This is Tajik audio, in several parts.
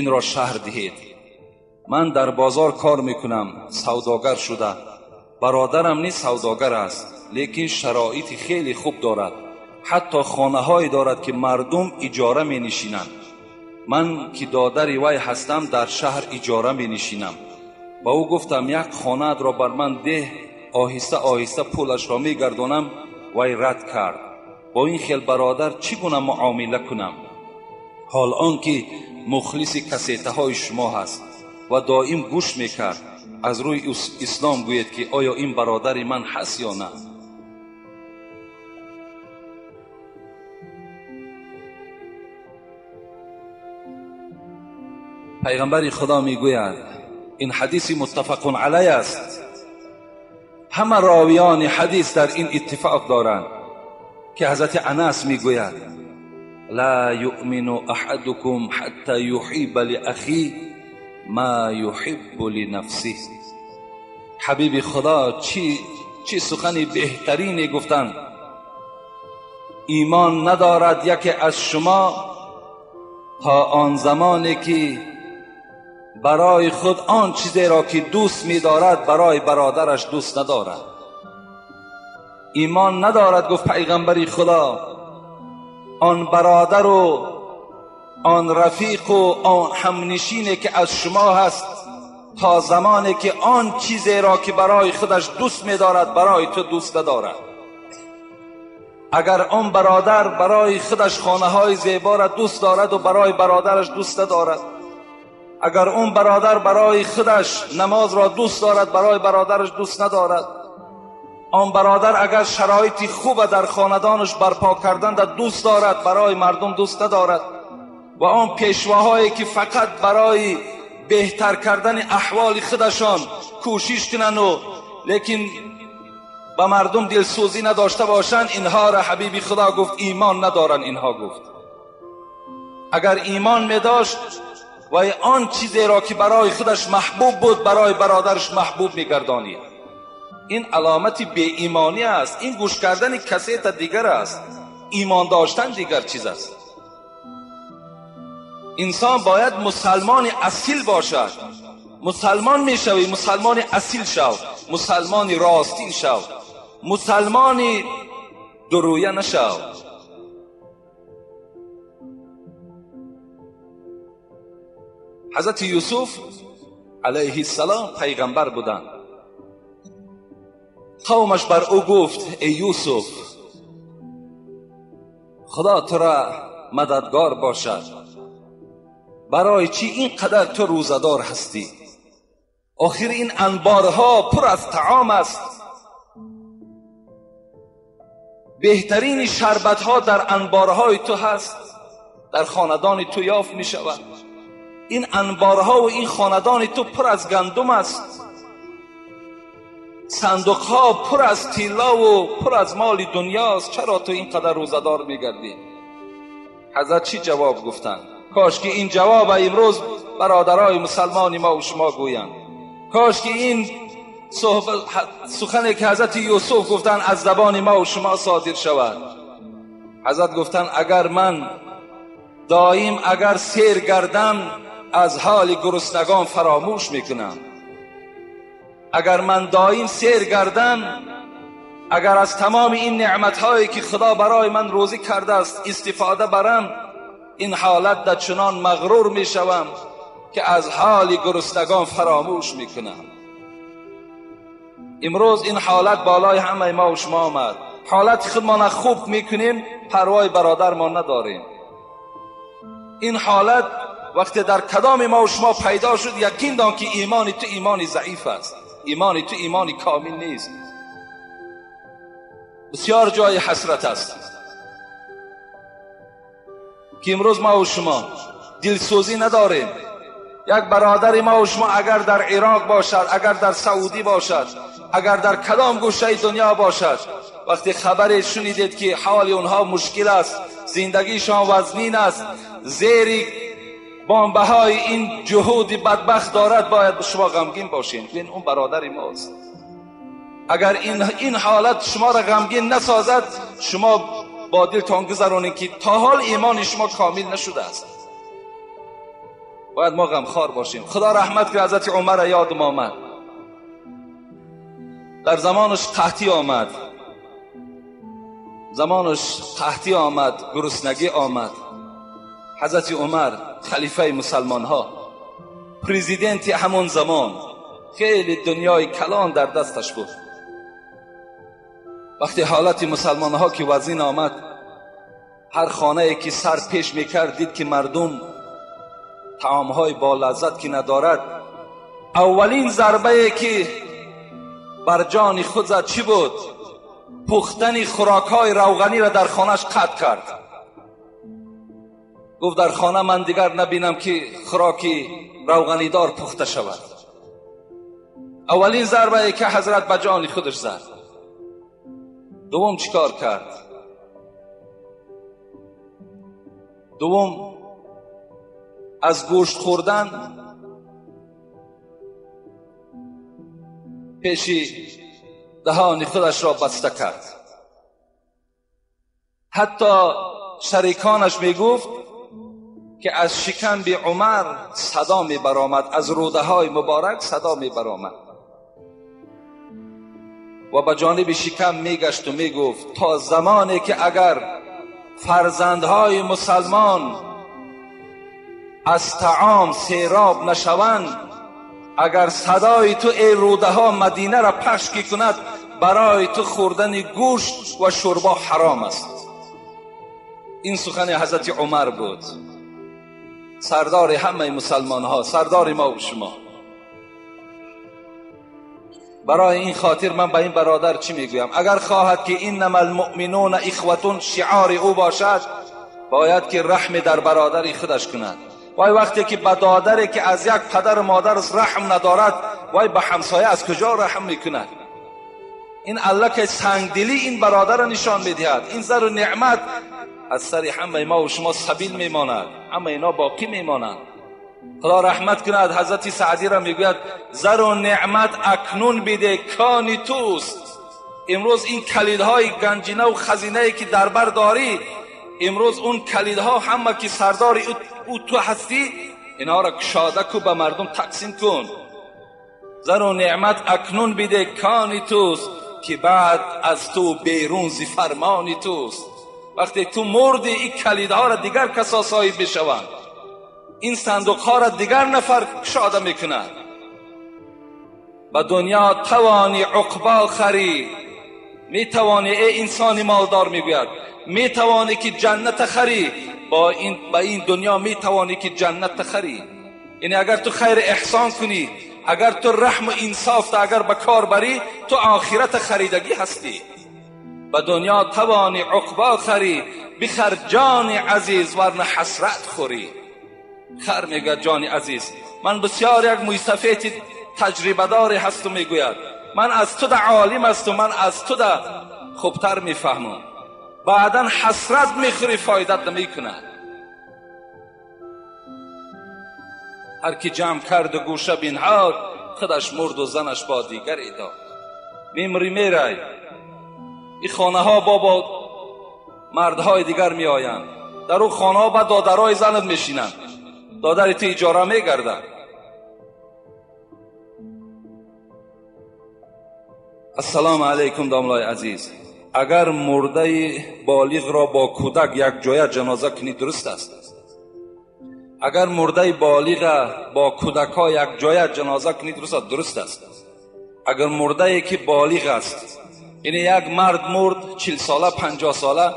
Инро шаҳр диҳед. Ман дар бозор кор мекунам, савдогар шуда. Бародарам низ савдогар аст, лекин шароити хеле хуб дорад. Ҳатто хонаҳое дорад, ки мардум иҷора менишинанд. Ман ки додари вай ҳастам, дар шаҳр иҷора менишинам. Ба ӯ гуфтам, як хонаатро бар ман деҳ, оҳиста оҳиста пулашро мегардонам. Вай рад кард. Бо ин хел бародар чӣ гуна муомила кунам? Ҳол он ки мухлиси кассетаҳои шумо ҳаст ва доим гӯш мекард. Аз рӯи ислом гӯед, ки оё ин бародари ман ҳаст ё на? Пайғамбари Худо мегӯяд, ин ҳадиси муттафақун алай аст. Ҳама ровиёни ҳадис дар ин иттифоқ доранд, ки ҳазрати Анас мегӯяд: ла юъмину аҳадукум ҳатта юҳибба лиахи ма юҳиббу линафсиҳ. Ҳабиби Худо чӣ сухани беҳтарине гуфтанд. Имон надорад яке аз шумо то он замоне ки барои худ он чизеро ки дӯст медорад барои бародараш дӯст надорад. Имон надорад, гуфт пайғамбари Худо, он бародару он рафиқу он ҳамнишине ки аз шумо ҳаст то замоне ки он чизеро ки барои худаш дӯст медорад барои ту дӯст надорад. Агар он бародар барои худаш хонаҳои зеборо дӯст дорад у барои бародараш дӯст надорад, агар он бародар барои худаш намозро дӯст дорад барои бародараш дӯст надорад, он бародар агар шароити хуба дар хонадонаш барпо кардан дӯст дорад барои мардум дӯст надорад, ва он пешвоҳое ки фақат барои беҳтар кардани аҳволи худашон кӯшиш кунанд, лекин ба мардум дилсӯзӣ надошта бошанд, инҳоро ҳабиби Худо гуфт имон надоранд. Инҳо гуфт агар имон медошт ва он чизеро ки барои худаш маҳбуб буд барои бародараш маҳбуб мегардонид. Ин аломати беимонӣ аст. Ин гӯш кардани кассета дигар аст, имон доштан дигар чиз аст. Инсон бояд мусалмони асил бошад. Мусалмон мешавӣ, мусалмони асил шав, мусалмони ростин шав, мусалмони дурӯя нашав. Ҳазрати Юсуф алайҳиссалом пайғамбар буданд. Қавмаш бар ӯ гуфт: эй Юсуф, Худо тура мададгор бошад. Барои чӣ ин қадар ту рӯзадор ҳастӣ? Охир ин анборҳо пур аз таом аст. Беҳтарини шарбатҳо дар анборҳои ту ҳаст, дар хонадони ту ёфт мешавад. Ин анборҳо ва ин хонадони ту пур аз гандум аст. Сандуқҳо пур аз тиллову пур аз моли дунёст. Чаро ту ин қадар рӯзадор мегардӣ? Ҳазрат чӣ ҷавоб гуфтанд? Кош ки ин ҷавоб имрӯз бародарои мусалмони мо ва шумо гӯянд. Кош ки ин сухане ки ҳазрати Юсуф гуфтанд аз забони мо ва шумо содир шавад. Ҳазрат гуфтанд: агар ман доим агар сер гардам аз ҳоли гуруснагон фаромӯш мекунам. Агар ман доим сер гардам, агар аз тамоми ин неъматҳое ки Худо барои ман рӯзӣ кардааст истифода барам, ин ҳолат дар чунон мағрур мешавам ки аз ҳоли гуруснагон фаромӯш мекунам. Имрӯз ин ҳолат болои ҳамаи мо ва шумо омад. Ҳолати худмона хуб мекунем, парвои бародармон надорем. Ин ҳолат вақте дар кадоми мо ва шумо пайдо шуд, яқин дон ки имони ту имони заиф аст, имони ту имони комил нест. Бисёр ҷои ҳасрат аст ки имрӯз мо ва шумо дилсӯзӣ надорем. Як бародари мо ва шумо агар дар Ироқ бошад, агар дар Саудӣ бошад, агар дар кадом гӯшаи дунё бошад, вақте хабаре шунидед ки ҳоли онҳо мушкил аст, зиндагишон вазнин аст, зери бомбаҳои ин ҷуҳуди бадбахт дорад, бояд шумо ғамгин бошед. Ин он бародари мост. Агар ин ҳолат шуморо ғамгин насозад, шумо با دلتان گذرانید که تا حال ایمان شما کامل نشده است. باید ما غمخوار باشیم. خدا رحمت که حضرت عمر یادم آمد، در زمانش قحطی آمد، زمانش قحطی آمد، گرسنگی آمد. حضرت عمر خلیفه مسلمان ها، پرزیدنت همون زمان، خیلی دنیای کلان در دستش بود. وقتی حالت مسلمان ها که وزین آمد، هر خانه که سر پیش میکرد دید که مردم طعام های با لذت که ندارد. اولین ضربه که بر جان خود زد چی بود؟ پختن خوراک های روغنی را در خانهش قطع کرد. گفت در خانه من دیگر نبینم که خوراکی روغنی دار پخته شود. اولین ضربه که حضرت به جان خودش زد. دوم چیکار کرد؟ دوم از گوشت خوردن پیشی دهان خودش را بسته کرد. حتی شریکانش میگفت که از شکم به عمر صدا می برآمد، از روده های مبارک صدا می برآمد و به جانب شکم میگشت و میگفت تا زمانی که اگر فرزندهای مسلمان از طعام سیراب نشوند، اگر صدای تو ای روده ها مدینه را پخش کند، برای تو خوردن گوشت و شربا حرام است. این سخن حضرت عمر بود، سردار همه مسلمان ها، سردار ما و شما. برای این خاطر من به این برادر چی میگویم؟ اگر خواهد که انما المؤمنون اخوتون شعار او باشد، باید که رحم در برادر خودش کند. وای وقتی که به دادری که از یک پدر و مادر رحم ندارد، وای به همسایه از کجا رحم میکند؟ این الله که سنگدلی این برادر را نشان میدهد. این زر و نعمت از سر همه ما و شما سبیل میماند، همه اینا باقی میمانند. خدا رحمت کند حضرت سعدی را میگوید زر و نعمت اکنون بده کانی توست. امروز این کلیدهای گنجینه و خزینه که در بر داری، امروز اون کلیدها همه که سردار او تو هستی، اینها را کشاده کو به مردم تقسیم کن. زر و نعمت اکنون بده کانی توست، که بعد از تو بیرون زی فرمانی توست. وقتی تو مردی این کلیدها را دیگر کسا صاحب بشوند، این صندوق ها را دیگر نفر کشاده میکند. به دنیا توانی عقبا خری، میتوانی ای انسان مالدار، میگوید میتوانی که جنت خری، با این دنیا میتوانی که جنت خری. یعنی اگر تو خیر احسان کنی، اگر تو رحم و انصاف اگر به کار بری، تو آخرت خریدگی هستی. به دنیا توانی عقبا خری، بخر جان عزیز ورنه حسرت خوری. خر میگه جان عزیز، من بسیار یک مویسفید تجربه داری هستم، میگوید من از تو ده عالم هستم، من از تو ده خوبتر میفهمم. بعدا حسرت میخوری، فایدت نمیکند. هر کی جمع کرد و گوشه بینهاد، خودش مرد و زنش با دیگری داد. میمری میرای، این خانه ها با مردهای دیگر میآیند، در اون خانه ها با دادرای زنت میشینند، دادر تو اجاره میگردند. السلام علیکم داملای عزیز. اگر مرده بالغ را با کودک یک جایه جنازه کنی درست است؟ اگر مرده بالغ با کودک ها یک جایه جنازه کنی درست است؟ درست است. اگر مرده که بالغ است، یعنی یک مرد مرد 40 ساله 50 ساله،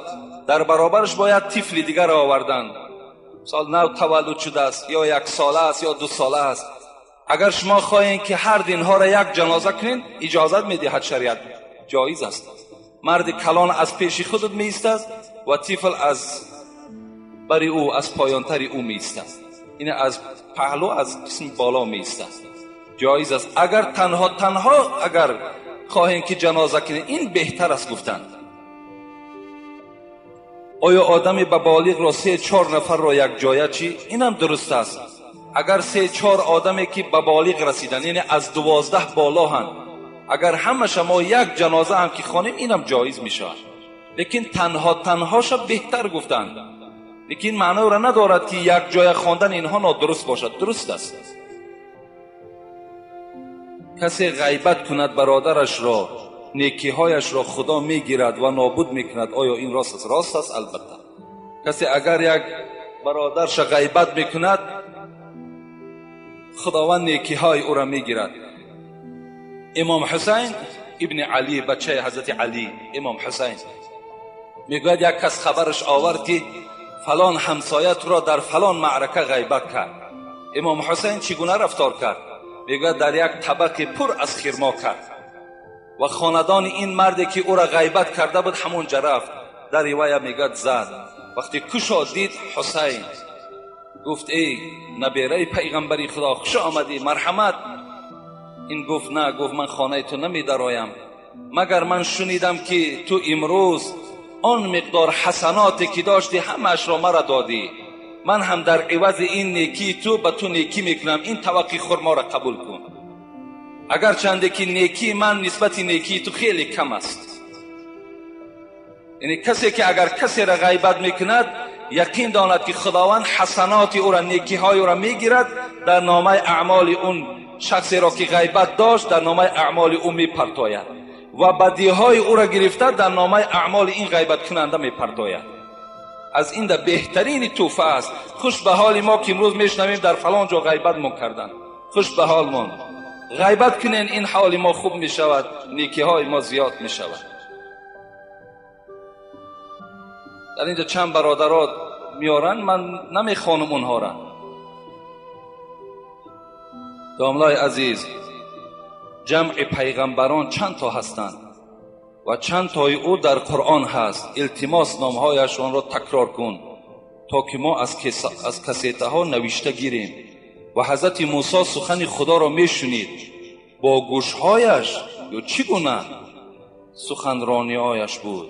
در برابرش باید طفل دیگر آوردن، سال نو تولد شده است، یا 1 ساله است یا 2 ساله است. اگر شما خواهید که هر دینها را یک جنازه کنین، اجازت میدهد شریعت، جایز است. مرد کلان از پیش خودت می ایستد و طفل از بری او، از پایانتر او می ایستد، این از پهلو از قسم بالا می ایستد، جایز است. اگر تنها اگر خواهیم که جنازه کنین، این بهتر است گفتند. آیا آدمی به بالغ را 3-4 نفر را یک جایه چی؟ اینم درست است. اگر 3-4 آدمی که به بالغ رسیدن، یعنی از 12 بالا هن، اگر همه شما یک جنازه هم که خوانیم، اینم جایز می شود. Лекин танҳо танҳоша беҳтар гуфтанд. Лекин маъноро надорад ки як ҷоя хондан инҳо нодуруст бошад. Дуруст аст. Касе ғайбат кунад бародарашро, некиҳояшро Худо мегирад ва нобуд мекунад. Оё ин рост аст? Рост аст, албатта. Касе агар як бародарша ғайбат мекунад, Худованд некиҳои ӯро мегирад. Имом Ҳусайн ибни Али, бачаи ҳазрати Али, Имом Ҳусайн мегӯяд як кас хабараш овард ки фалон ҳамсоя туро дар фалон маърака ғайбат кард. Имом Ҳусайн чӣ гуна рафтор кард? Мегӯяд дар як табақи пур аз хирмо кард ва хонадони ин марде ки ӯро ғайбат карда буд ҳамон ҷа рафт. Дар ривоя мегӯяд зад. Вақте кушод дид Ҳусайн, гуфт эй набераи пайғамбари Худо, хуш омадӣ, марҳамат. Ин гуфт на, гуфт ман хонаи ту намедароям, магар ман шунидам ки ту имрӯз он миқдор ҳасаноте ки доштӣ ҳамаашро мара додӣ. Ман ҳам дар ивази ин некии ту ба ту некӣ мекунам, ин таваққи хурморо қабул кун. Агарчанде ки некии ман нисбати некии ту хеле кам аст. Яъне касе ки агар касеро ғайбат мекунад, яқин донад ки Худованд ҳасаноти ӯро, некиҳои ӯро мегирад, дар номаи аъмоли он шахсеро ки ғайбат дошт дар номаи аъмоли ӯ мепартояд ва бадиҳои ӯро гирифта дар номаи аъмоли ин ғайбаткунанда мепартояд. Аз ин да беҳтарини тӯҳфа аст. Хуш ба ҳоли мо ки имрӯз мешунавем дар фалон ҷо ғайбат мон карданд. Хуш ба ҳолмон. Ғайбат кунен, ин ҳоли мо хуб мешавад, некиҳои мо зиёд мешавад. Дар инҷо чанд бародарот меоранд, ман намехонам онҳоро. Домлаи азиз, ҷамъи пайғамбарон чанд то ҳастанд ва чанд тои ӯ дар Қуръон ҳаст. Илтимос номҳояшонро такрор кун то ки мо аз кассетаҳо навишта гирем. Ва ҳазрати Мусо сухани Худоро мешунид бо гӯшҳояш ё чӣ гуна суханрониҳояш буд.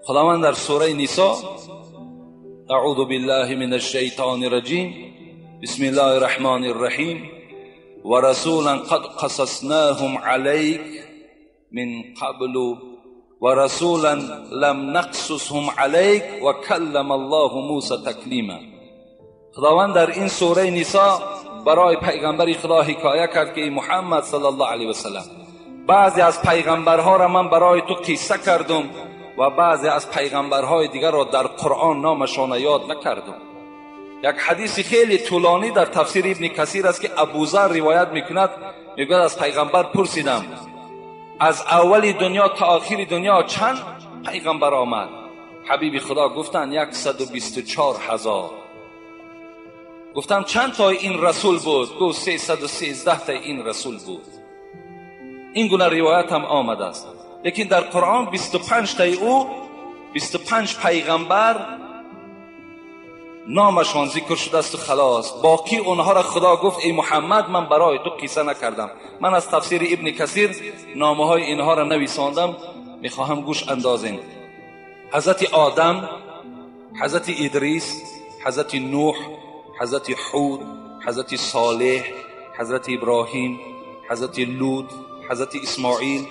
Худованд дар сураи Нисо аъузу биллаҳи минаш шайтони раҷим, бисми ллоҳи раҳмони рраҳим, ва расулан қад қасаснаҳум алайк мин қаблу ва расулан лам нақсусҳум алайк ва каллама аллоҳу Муса таклима. Худованд дар ин сураи Нисо барои пайғамбари Худо ҳикоя кард ки Муҳаммад саллаллоҳу алайҳи васаллам, баъзе аз пайғамбарҳоро ман барои ту қисса кардум ва баъзе аз пайғамбарҳои дигарро дар Қуръон номашонро ёд накардум. Як ҳадиси хеле тӯлонӣ дар тафсири Ибни Касир аст ки Абузар ривоят мекунад. Мегӯяд аз пайғамбар пурсидам аз аввали дунё то охири дунё чанд пайғамбар омад? Ҳабиби Худо гуфтанд 124 ҳазор. Гуфтам чанд тои ин расул буд? Гуфт 313 таи ин расул буд. Ин гуна ривоят ҳам омадааст. Лекин дар Қуръон 25 таи ӯ, 25 пайғамбар номашон зикр шудааст ва халос. Боқӣ онҳоро Худо гуфт эй Муҳаммад, ман барои ту қисса накардам. Ман аз тафсири Ибни Касир номаҳои инҳоро нависондам, мехоҳам гӯш андозем. ҳазрати Одам, ҳазрати Идрис, ҳазрати Нӯҳ, ҳазрати Ҳуд, ҳазрати Солеҳ, ҳазрати Иброҳим, ҳазрати Лут, ҳазрати Исмоил,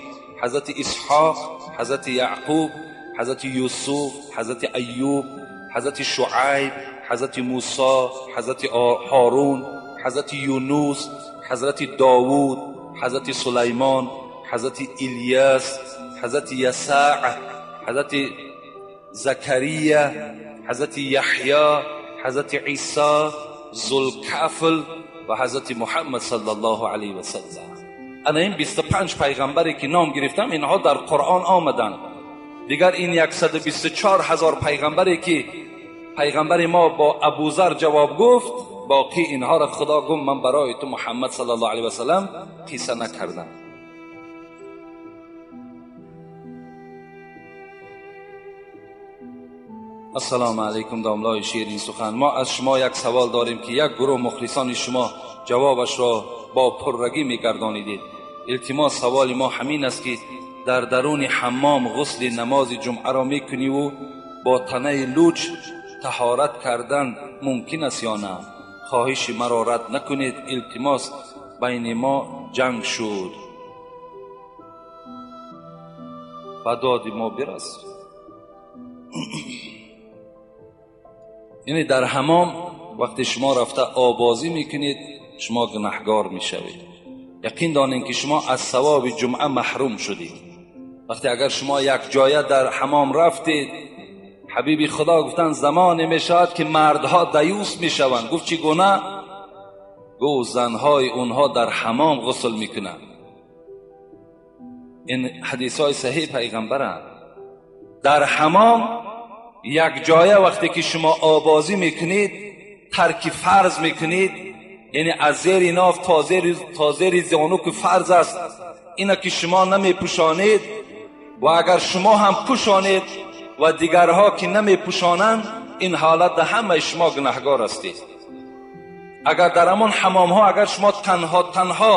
ҳазрати Исҳоқ, ҳазрати Яъқуб, ҳазрати Юсуф, ҳазрати Айюб, ҳазрати Шуайб, ҳазрати Мусо, ҳазрати Ҳорун, ҳазрати Юнус, ҳазрати Довуд, ҳазрати Сулаймон, ҳазрати Илёс, ҳазрати Ясаъ, ҳазрати Закария, ҳазрати Яҳё, ҳазрати Исо, Зулкафл ва ҳазрати Муҳаммад саллаллоҳу алайҳи васаллам. Ана ин 25 пайғамбаре ки ном гирифтам, инҳо дар Қуръон омаданд. Дигар ин 124 ҳазор пайғамбаре ки пайғамбари мо бо Абузар ҷавоб гуфт, боқӣ инҳоро Худо гуфт ман барои ту Муҳаммад саллаллоҳу алайҳи васаллам қисса накардам. Ассалому алайкум домлаи ширин сухан. Мо аз шумо як савол дорем ки як гурӯҳ мухлисони шумо ҷавобашро бо пуррагӣ мегардонидед. Илтимос, саволи мо ҳамин аст ки дар даруни ҳаммом ғусли намози ҷумъаро мекуниву бо танаи луч таҳорат кардан мумкин аст ё на? Хоҳиши маро рад накунед. Илтимос, байни мо ҷанг шуд. Ба доди мо бирас. Яъне дар ҳамом вақте шумо рафта обозӣ мекунед, шумо гунаҳгор мешавед. Яқин донед ки шумо аз савоби ҷумъа маҳрум шудед. Вақте агар шумо як ҷоя дар ҳамом рафтед, ҳабиби худо гуфтанд замоне мешавад ки мардҳо даюс мешаванд. Гуфт чӣ гуна? Гуфт занҳои онҳо дар ҳамом ғусл мекунанд. Ин ҳадисҳои саҳеҳ пайғамбаранд. Дар ҳамом як ҷоя вақте ки шумо обозӣ мекунед, тарки фарз мекунед, яъне аз зери ноф то зери зону ки фарз аст, ина ки шумо намепӯшонед ва агар шумо ҳам пӯшонед ва дигарҳо ки намепӯшонанд, ин ҳолат дар ҳамаи шумо гунаҳгор ҳастед. Агар дар ҳамон ҳамомҳо агар шумо танҳо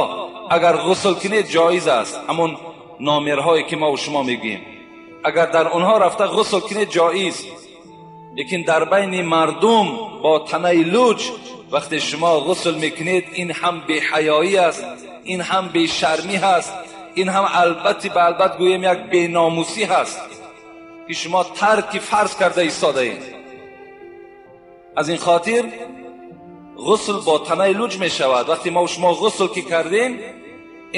агар ғусл кунед ҷоиз аст, ҳамон номерҳое ки мо ва шумо мегӯем, агар дар онҳо рафта ғусл кунед ҷоиз, лекин дар байни мардум бо танаи луч вақте шумо ғусл мекунед, ин ҳам беҳаёӣ аст, ин ҳам бешармӣ ҳаст, ин ҳам албатта ба албат гӯем як беномусӣ ҳаст ки шумо тарки фарз карда истодаед. Аз ин хотир ғусл бо танаи луч мешавад. Вақте мо шумо ғусл ки кардем,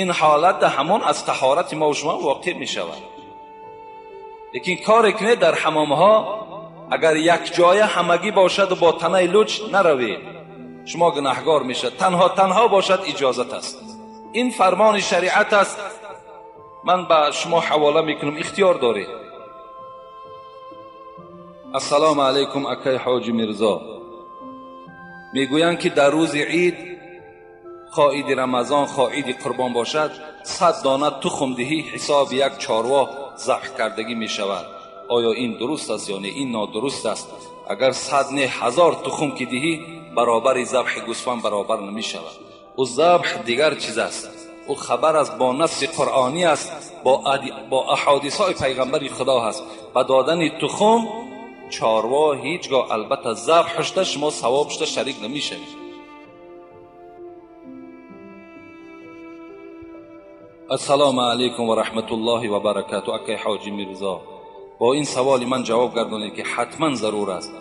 ин ҳолат дар ҳамон аз таҳорати мо шумо воқеъ мешавад. Лекин коре кунед дар ҳамомҳо агар як ҷоя ҳамагӣ бошад ва бо танаи луч наравед, шумо гунаҳгор мешавед. Танҳо бошад иҷозат аст. Ин фармони шариат аст. Ман ба шумо ҳавола мекунам, ихтиёр доред. Ассалому алайкум акай ҳоҷи Мирзо. Мегӯянд ки дар рӯзи ид, хоҳ иди Рамазон, хоҳ иди Қурбон бошад, 100 дона тухм диҳӣ ҳисоби як чорво забҳ кардагӣ мешавад. Оё ин дуруст аст ё не? Ин нодуруст аст. Агар 100 не 1000 тухм ки диҳӣ, баробари забҳи гӯсфанд баробар намешавад. Ӯ забҳ дигар чиз аст. Ӯ хабар аст, бо насси қуръонӣ аст, бо аҳодисҳои пайғамбари худо ҳаст. Ба додани тухм чорво ҳеҷ гоҳ албатта забҳ шуда шумо савоб шуда шарик намешавед. Ассалому алайкум ва раҳматуллоҳи ва баракату. Акай ҳоҷи Мирзо, бо ин саволи ман ҷавоб гардонед ки ҳатман зарур аст.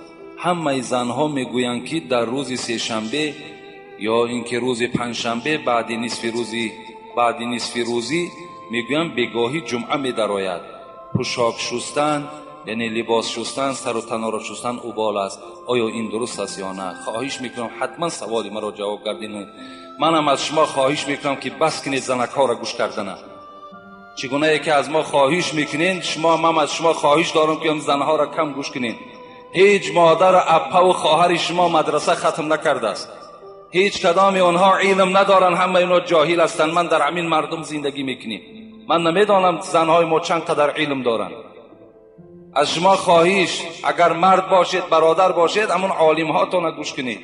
Ҳамаи занҳо мегӯянд ки дар рӯзи сешанбе ё ин ки рӯзи панҷшанбе баъди нисфи рӯзӣ мегӯянд бегоҳӣ ҷумъа медарояд. Пӯшок шустан, яъне либос шустан, сару таноро шустан убол аст. Оё ин дуруст аст ё на? Хоҳиш мекунам ҳатман саволи маро ҷавоб гардинед. Манам аз шумо хоҳиш мекунам ки бас кунед занакҳоро гӯш кардана. Чӣ гунае ки аз мо хоҳиш мекунед, шумо ман аз шумо хоҳиш дорам ки занҳоро кам гӯш кунед. Ҳеҷ модару аппаву хоҳари шумо мадраса хатм накардааст. Ҳеҷ кадоми онҳо илм надоранд, ҳамаи онҳо ҷоҳил ҳастанд. Ман дар ҳамин мардум зиндагӣ мекунем. Ман намедонам занҳои мо чанд қадар илм доранд. Аз шумо хоҳиш, агар мард бошед, бародар бошед, ҳамон олимҳотонро гӯш кунед.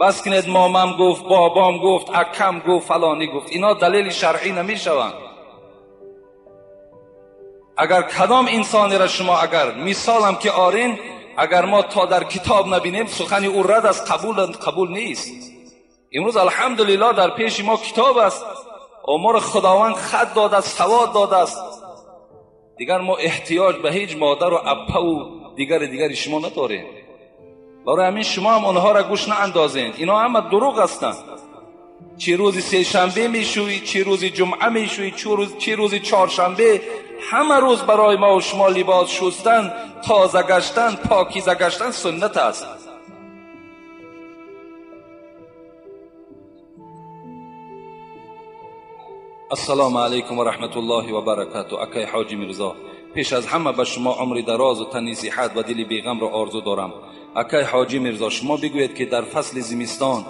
Бас кунед момам гуфт, бобом гуфт, акам гуфт, фалонӣ гуфт. Ино далели шаръӣ намешаванд. Агар кадом инсонеро шумо агар мисолам ки орин, агар мо то дар китоб набинем, сухани ӯ рад аст, қабул нест. Имрӯз алҳамдулиллоҳ дар пеши мо китоб аст. Моро Худованд хат додааст, савод додааст. Дигар мо эҳтиёҷ ба ҳеҷ модару аппаву дигари шумо надорем. Барои ҳамин шумо ҳам онҳоро гӯш наандозед. Ино ҳама дурӯғ ҳастанд. Чӣ рӯзи сешанбе мешӯӣ, чӣ рӯзи ҷумъа мешӯӣ, чӣ рӯзи чоршанбе, ҳама рӯз барои мо ва шумо либос шустан, тоза гаштан, покиза гаштан суннат аст. Ассалому алайкум ва раҳматуллоҳи ва баракату. Акай ҳоҷи Мирзо, пеш аз ҳама ба шумо умри дарозу тани сиҳат ва дили беғамро орзу дорам. Акай ҳоҷи Мирзо, шумо бигӯед ки дар фасли зимистон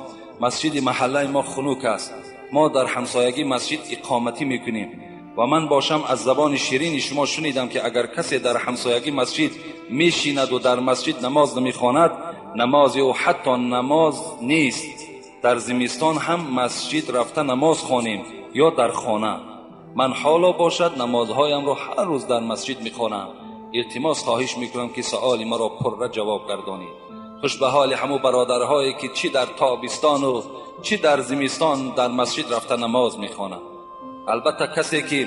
масҷиди маҳаллаи мо хунук аст. Мо дар ҳамсоягӣ масҷид иқоматӣ мекунем ва ман бошам аз забони ширини шумо шунидам ки агар касе дар ҳамсоягӣ масҷид мешинаду дар масҷид намоз намехонад, намози ӯ ҳатто намоз нест. Дар зимистон ҳам масҷид рафта намоз хонем ё дар хона. Ман ҳоло бошад намозҳоямро ҳар рӯз дар масҷид мехонам. Илтимос хоҳиш мекунам ки саволи маро пурра ҷавоб гардонед. Хуш ба ҳоли ҳамун бародарҳое ки чӣ дар тобистону чӣ дар зимистон дар масҷид рафта намоз мехонанд. Албатта касе ки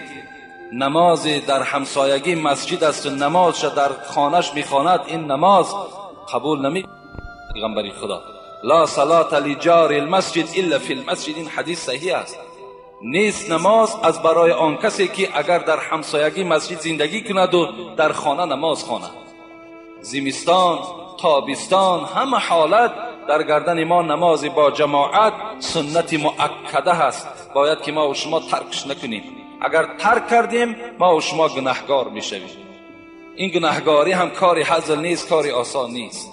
نماز در همسایگی مسجد است و نمازش در خانهش میخواند، این نماز قبول نمی. پیغمبر خدا لا صلاة لجار المسجد الا فی المسجد، این حدیث صحیح است. نیست نماز از برای آن کسی که اگر در همسایگی مسجد زندگی کند و در خانه نماز خواند. زمستان، تابستان، همه حالت در گردن ما نماز با جماعت سنت مؤکده هست. باید که ما و شما ترکش نکنیم. اگر ترک کردیم ما و شما گناهگار میشویم. این گناهگاری هم کاری هزل نیست، کاری آسان نیست.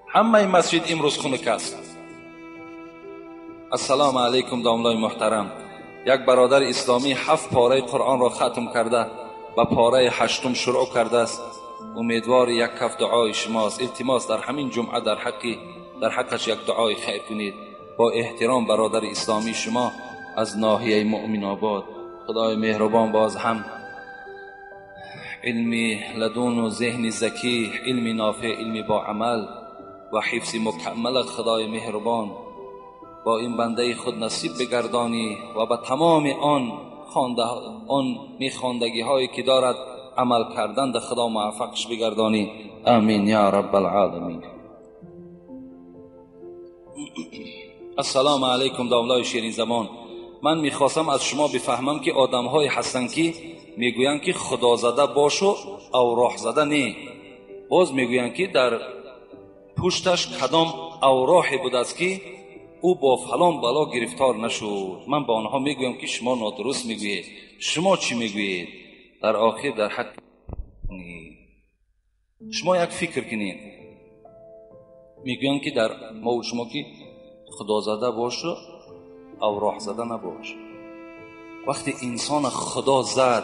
همه مسجد امروز خنک است. السلام علیکم داملای محترم. یک برادر اسلامی 7 پاره قرآن را ختم کرده و پاره 8 شروع کرده است. امیدوار یک کف دعای شماست. التماس در همین جمعه در حقش یک دعای خیر کنید. با احترام برادر اسلامی شما از ناحیه مؤمن آباد. خدای مهربان باز هم علمی لدون و ذهن ذکی، علم نافع، علم با عمل و حفظ مکمل خدای مهربان با این بنده خود نصیب بگردانی و به تمام آن میخواندگی هایی که دارد عمل کردن در خدا موفقش بگردانی. آمین یا رب العالمین. السلام علیکم داملای شیرین زبان. من میخواستم از شما بفهمم که آدم های هستن که میگویند که خدا زده باش و اوراح زده نه، باز میگویند که در پشتش کدام اوراحی بود است که او با فلان بلا گرفتار نشد. من به آنها میگویم که شما نادرست میگویید. شما چی میگویید؟ در آخر در حق شما یک فکر کنید. میگویند که در ما و شما که خدا زده باش و اوراح زده نباش. وقتی انسان خدا زد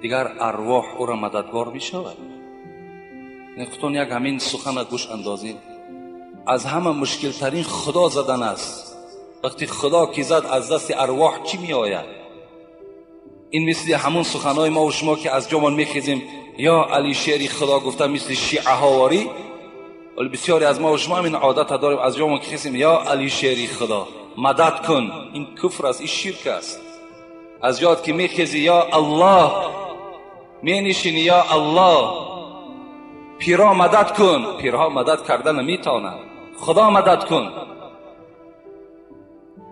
دیگر ارواح او را مددگار میشود. خودتون یک همین سخن گوش اندازید. از همه مشکل ترین خدا زدن است. وقتی خدا کی زد از دست ارواح چی می آید؟ این مثل همون سخنهای ما و شما که از جامان میخیزیم یا علی شعری خدا گفته، مثل شیعه هاواری. ولی بسیاری از ما و شما همین عادت داریم، از جامان که خیزیم یا علی شعری خدا مدد کن. این کفر است، این شرک است. از یاد که میخیزی یا الله، می نشینی یا الله، پیرا مدد کن. پیرها مدد کردن نمیتونن، خدا مدد کن.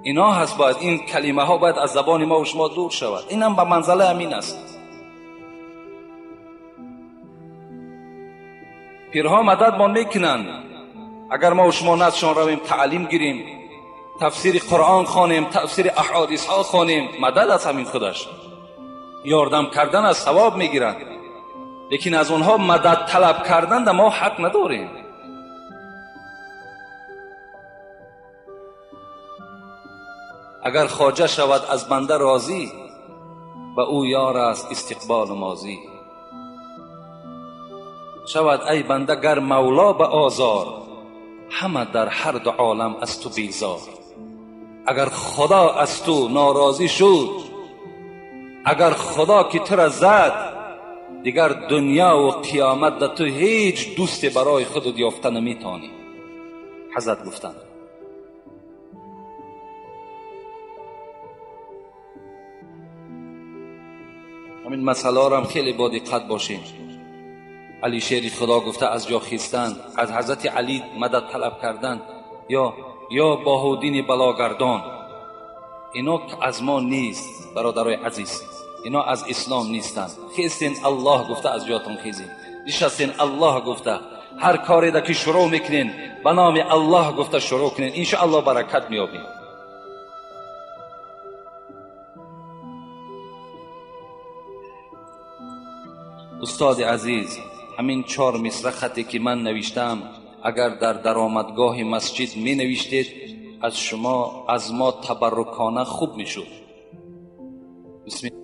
اینا هست. باید این کلمه ها باید از زبان ما و شما دور شود. اینم به منزله امین است. پیرها مدد ما میکنن اگر ما و شما نزدشان رویم تعلیم گیریم، تفسیر قرآن خوانیم، تفسیر احادیث ها خوانیم، مدد از همین خودش یاردم کردن از ثواب میگیرن. لیکن از اونها مدد طلب کردن در ما حق نداریم. اگر خواجه شود از بنده راضی، به او یار است استقبال ماضی. شود ای بنده گر مولا به آزار، همه در هر دو عالم از تو بیزار. اگر خدا از تو ناراضی شد، اگر خدا که تو را زد، دیگر دنیا و قیامت در تو هیچ دوست برای خودت یافته نمیتانی. حضرت گفتند همین مسئله را هم خیلی با دقت باشیم. علی شیری خدا گفته از جا خیستن، از حضرت علی مدد طلب کردن، یا باهودین بلاگردان، اینا از ما نیست برادرای عزیز، اینا از اسلام نیستن. خیستین الله گفته از جاتون خیزین، نشستین الله گفته، هر کاری دا که شروع میکنین به نام الله گفته شروع کنین، انشاءالله برکت میابین. استاد عزیز، همین 4 مصرع خطی که من نوشتم اگر در درآمدگاه مسجد می نوشتید از شما از ما تبرکانه خوب می شد. بسم الله.